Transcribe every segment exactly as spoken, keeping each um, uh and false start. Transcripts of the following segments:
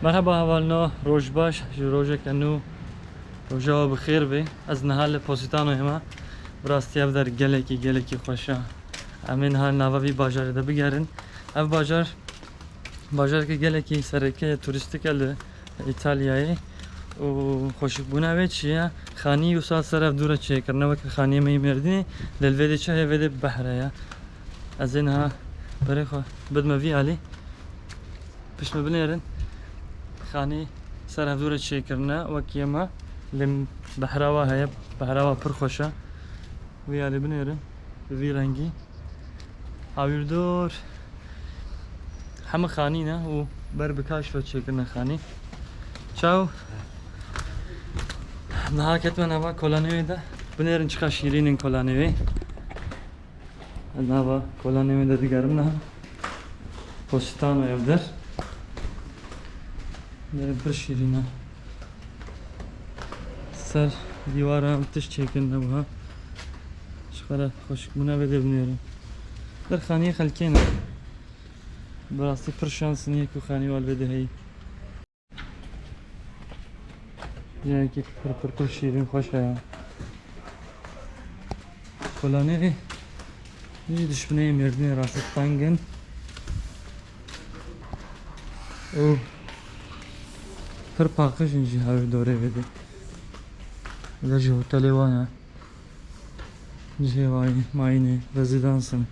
Merheba hevalno, roj baş, ji rojeke nû roja we bi xêr be. Ez niha li Positanoyê me. Bi rastî ev der gelekî, gelekî xweş e. Em ê niha li nava vî bajarê de bigerin. Ev bajar, bajareke gelekî sereke ye, turîstîk e li Îtalyayê. Û xweşikbûna wê çi ye? Xanî wisa ser ev dû re çêkirine, weke xaniyê me yê Mêrdînê, lê li vê dê çi heye, vê dê behr e ya. Ez ê niha berê xwe bidime vî alî. Pişt me binêrin. Xanî ser hevdû re çêkirine, wek yê me. Lê behra wa heye, behra wa pir xweş e. Vî alî binêrin, bi vî rengî. Hawîrdor. Hemî xanî ne û ber bi kaş ve çêkirine xanî. Çaw. Niha ketime nava kolanê wê de. Binêrin çiqa şîrîn in kolanê wê. Nava kolanê wê de digerim niha. Positano ev der. Derin pir şîrîn e. Ser dîwara em tişt çêkin ne wiha. Ji xwe re xweşikbûna vê dê binêrin. Der xaniyê xelkê ne. Bi rastî pir şans nîye ku xanî wal vê dê heyî. Cihekî pir, pir, pir şîrîn xweş e ya. Kolanê jî dişbineyê Mêrdînê rastî teng in. Û pir paqij in jî hewî dorê vê dê. Vê jî hotelê wan e. Cihê wayî, mayînê, rezîdans in.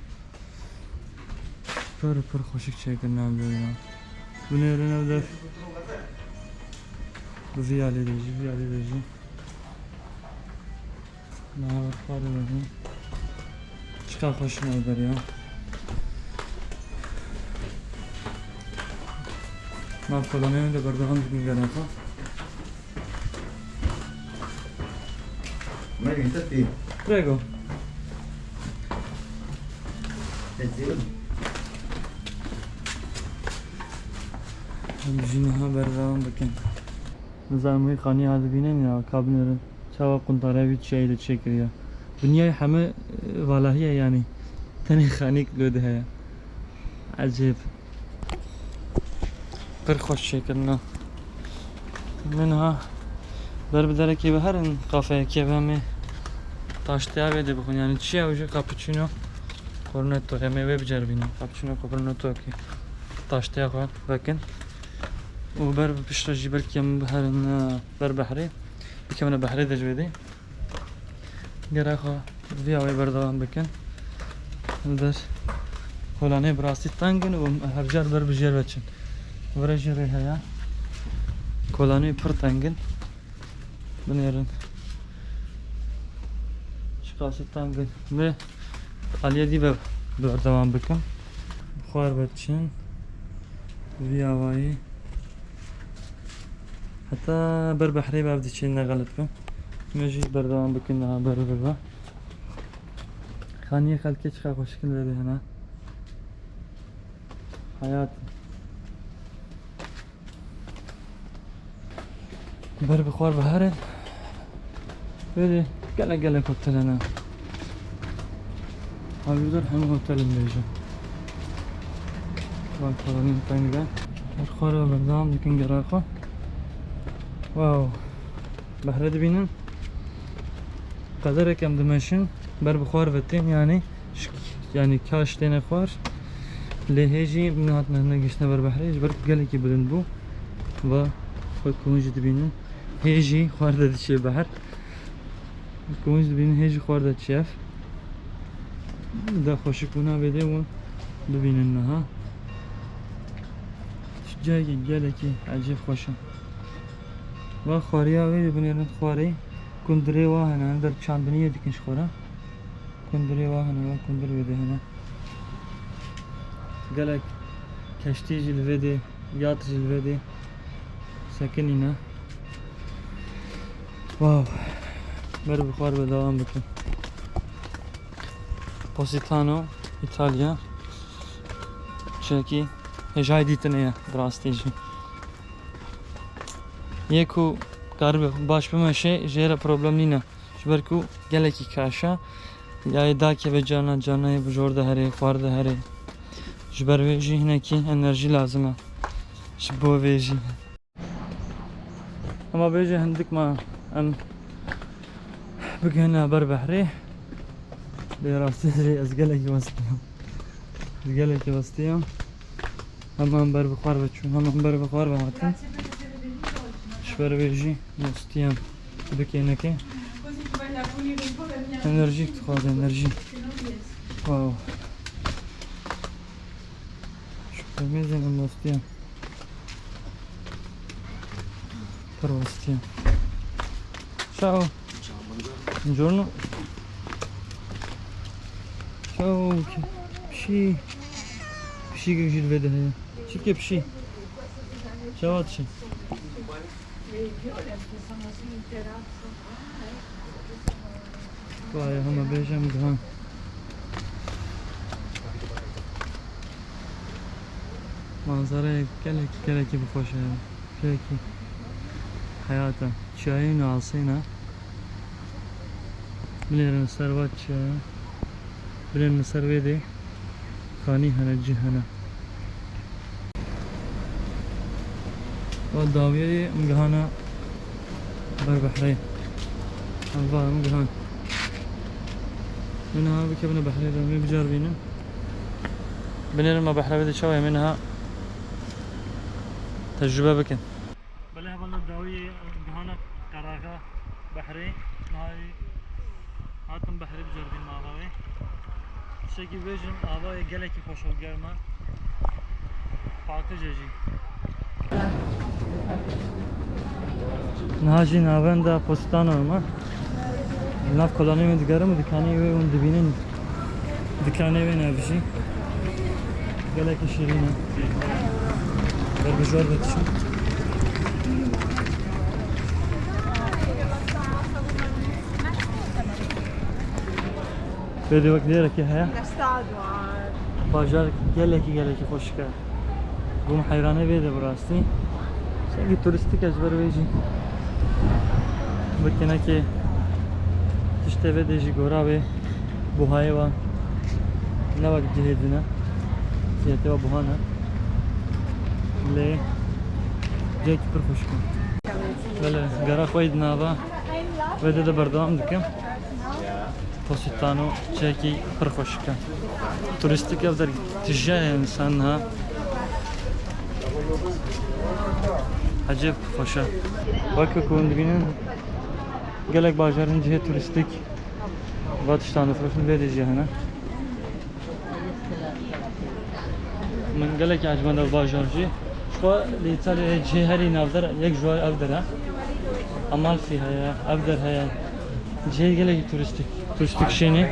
Pir, pir xweşik çêkirine ev derê ya. Binêrin ev der. Bi vî alî de jî, vî alî de jî. Niha xwarê de jî. Çiqa xweş in ev der ya. Nav kolanê de berdewam dikin gera xwe. Prego. Em jî niha berdewam bikin. Nizanim wê xanî ha dibînin ya, ka binêrin. Çawa quntara wî çiyayê de çêkiriye. Dinyayê heme, e, valahî ye yanî. Tenê xanîk li wê de heye. Ecêb. Pir xweş çêkirine. Em ê niha ber bi derekê ve herin, kafeyekê ve em ê taştêya vê dê bixwin. Yanî çi ye ew jî? Cappuccino cornetto. Em ê wê biceribînin. Cappuccino cornetto ki taştêya xwe vekin. Û ber bi piştre jî belkî em biherin, e, ber behrê. Bikevine behrê de ji vê dê. Gera xwe vîya wê berdewam bikin. Li der kolanê bi rastî teng in û hevcar ber bi jêr ve çin. Vire jî rê heye. Kolanê pir teng in. Binêrin. Çiqasî teng in. Em ê aliyê dî ve berdewam bikin. Xwar ve çin. Vî awayî. Heta ber behrê ve ev diçin, ne xelet bin. Me jî berdewam bikin niha ber vir ve. Xaniyê xelkê çiqa xweşik in vê dê hene. Hayat. Ber bi xwar ve herin. Vê dê gelek gelek hotel hene. Hawîrdor hemû hotel in bêje. Van kolonî teng de. Ber xwar ve berdewam dikin gera xwe. Wow. Behre dibînin. Qederek em dimeşin. Ber bi xwar ve tên yanî. Şik-, yanî kaş têne xwar. Lê hê jî min hatine negihiştine ber behrê, ji ber ku gelekî bilind bû. Va xwe ku hûn jî dibînin. Hê jî xwar de diçe behr. Ku hûn jî dibînin hê jî xwar de diçe ev. Da xweşikbûna vê dê hûn bibînin niha. Cihekî gelekî ecêb xweş e. Va xwariya wê dê binêrin xwarê. Kundirê wa hene, li der çandiniyê dikin ji xwe re. Kundirê wa hene, wa kundir wê dê hene. Gelek keştî jî li vê dê, yat jî li vê dê sekinîne. Wow. Ber bi xwar ve dewam bikin. Positano, Îtalya. Çekî hêjayî dîtinê ye, bi rastî jî. Yê ku karibe baş bimeşe, jê re problem nîne. Ji ber ku gelekî kaş e. Ya yê dakeve cana, cana yê bi jor de herê, xwar de herê. Ji ber wê jî hinekî enerjî lazim e. Ji bo vê jî. Hema bêje hindik ma em bigihine ber behrê. Lê rastî jî ez gelekî westiyam. Ez gelekî westiyam. Hema em ber bi xwar ve çûn, hema em ber bi xwar ve hatin. Ji ber vê jî westiyam. Bikêneke. Enerjî dixwaze, enerjî. Wow. Şu pemêzên em westiyam. Pir westiyam. Ciao. Buongiorno. Ciao. Pişî. Pişî girjî li vê de heye. Çi bike pişî? Çawa dişî? Vay, hema bêje em gihan. Manzarayê gelekî, gelekî bi xweş e ya. Gelekî heyat e. Çiyayê wî asê ne. Binêrin ser va çiyaya. Binêrin ser vê de. Kanî hene, cih hene. Wa dawiyê em gihana ber behrê. Em va em gihan. Em niha bikevine behrê de, em ê biceribînin. Binêrin me behrê de çawa, em ê niha tecrube bikin. Belê hevalno, dawiyê gihana qeraxa behrê. Nahayî hatim behrê biceribînim ava wê. Tiştekî bêjim, ava wê gelekî xweş û germ e. Paqij e jî. Niha jî navenda Positano me. Li nav kolanê wê digerim û dikanê wê hûn dibînin. Dikanê wê ne ev jî. Gelekî şîrîn e. Ber bi jor ve diçim. Vê de wek nêrekê heye. Bajarek gelekî, gelekî xweşik e. Bûm heyranê vê de bi rastî. Sengî turîstîk e, ji ber wê jî bi kinekê tiştê vê de jî gora wê buhayê wa ne wek cihê din e. Cihê te wa buha ne. Lê cihekî pir xweşik e. Belê, gera xwe yî di nava vê de de berdewam dikim. Positano çiyekî pir xweşik e. Turîstîk ev der tije ye însan niha. Ecêb xweş e. Weke ku hûn dibînin, gelek bajarên cihê turîstîk va tiştan difiroşin, vê de jî hene. Min gelekî eciband ev bajar jî. Ji xwe li Îtalyayê cihê herî navdar yek ji wan ev der e. Amalfi heye, ev der heye. Cihê gelekî turîstîk, turîstîk şênê.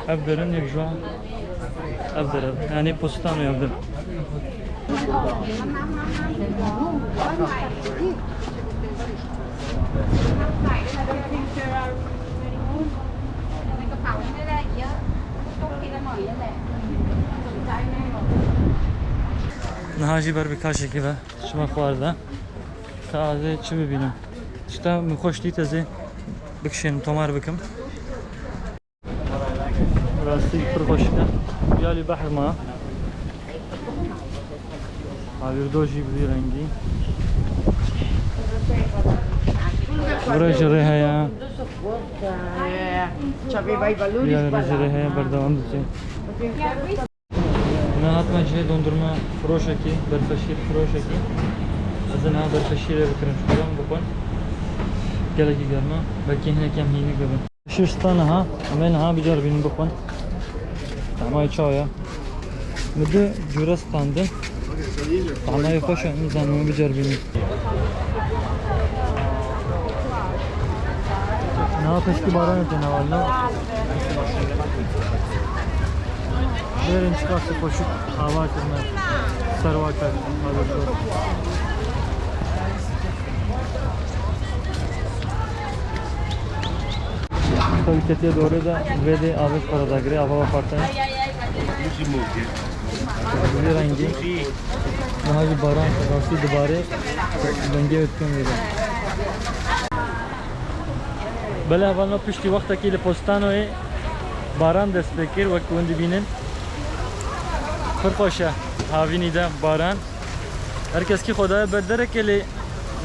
Ev der in, yek ji wan ev der e. Yanî Positano ev der. Niha jî ber bi kaşekî ve çima xwarde. Ka ez ê çi bibînim. Tişta min xweş dît, ez ê bikişênim, tomar bikim. Rastî pir xweşik e. Yalî behr ma. Avîrdo jî bi vî rengî. Vira jî rê heye. Vira jî rê heye, berdewam diçe. Niha hatime cihê dondurma firoşekî, berfeşîr firoşekî. Ez ê niha berfeşîrê bikirim, ji xwe bixwin. Gelekî germ e. Belkî hinek em hînik bibin. Şişta niha, em ê niha biceribînin bixwin. Tamayê çawa ye? Min du cûre standin. Tamayê xweş e, nizanim em biceribînin. Niha pişkî baran têne, walla. Bêrin çiqas xweşik hava kirine. Serwa ket. Tabii ketiye doğru da vê de avê para dagirê, ava ve partaya. Vî rengî. Niha jî baran rastî dibarê. Dengê wê dikin vê de. Belê hevalno, piştî wextekî li Positanoyê baran dest pê kir, wek hûn dibînin. Pir xweş e havînî de baran. Her keskî xwe daye ber derekê, lê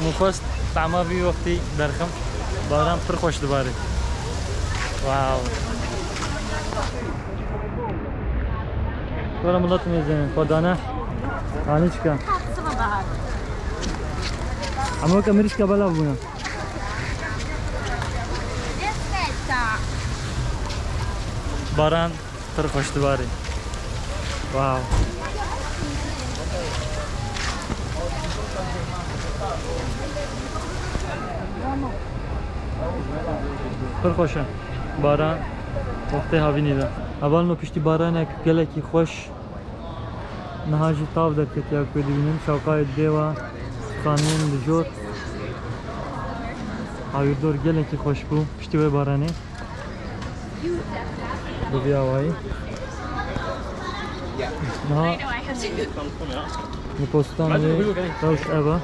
Min xwest tahma vî wextî derxim. Baran pir xweş dibarê. Wow. Were milet mêzin, xwe dane. Anîçka. Hema weke mirîşka belav bûne. Baran pir xweş dibarê. Wow. Pir xweş e. Baran wextê havînî de. Hevalno piştî baranek gelekî xweş. Niha jî tav derketiya ku dibînin. Şawqayê dêwa xaniyên li jor. Hawirdor gelekî xweş bû piştî wê baranê. Bi vî awayî. Niha li postan wê rewş ev e.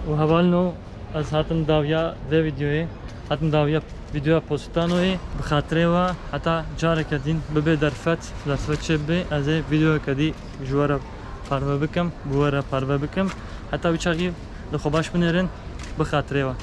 Û hevalno ez hatim dawiya vê vîdeoyê. Hatim dawiya vîdeoya postanoyê. Bi xatirê we heta careke din bibe derfet, derfet çê bibe, ez ê vîdeoyeke dî ji we re parve bikim, bi we re parve bikim. Heta wî çaxî li xwe baş binêrin, bi xatirê we.